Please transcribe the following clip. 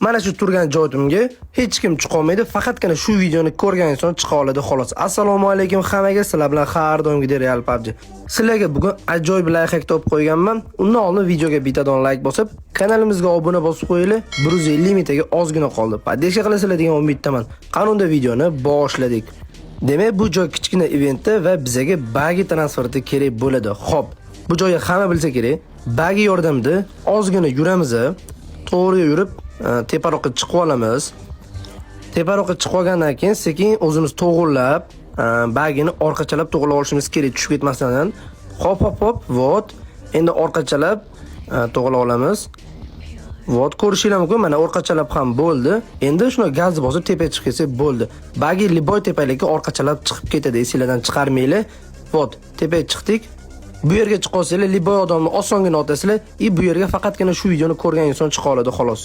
Mana shu turgan joyimga hech kim chiqa olmaydi, faqatgina shu videoni ko'rgan inson chiqa oladi, xolos. Assalomu alaykum hammaga, sizlar bilan har doimgidek Real PUBG. Sizlarga bugun ajoyib лайфхак topib qo'yganman. Undan oldin videoga bittadan like bosib, kanalimizga obuna bosib qo'yinglar. 150 mingtaga ozgina qoldi. Поддержка qilasizlar degan umiddaman. Qani unda videoni boshladik. Demak, bu joy kichkina eventda va bizaga bagi transporti kerak bo'ladi. Xo'p, bu joyga hamma bilsa kerak. Bagi yordamida ozgina yuramiz. To'g'ri yurib, teparoqqa chiqib olamiz. Teparoqqa chiqib olgandan keyin sekin o'zimiz to'g'irlab, bagini orqachalab to'g'irlab olishimiz kerak, tushib ketmasdan. Hop, hop, hop, вот. Endi orqachalab to'g'irlab olamiz. Вот, ko'rishinglar mumkin, mana orqachalab ham bo'ldi. Endi shuni gazni bosib tepaga chiqib ketsak bo'ldi. Bagi любой tepalikka orqachalab chiqib ketadi, esinglardan chiqarmanglar. Вот, tepaga chiqdik. Bu yerga chiqib olsanglar, любой odamni osongina otasizlar, и bu yerga faqatgina shu videoni ko'rgan inson chiqa oladi, xolos.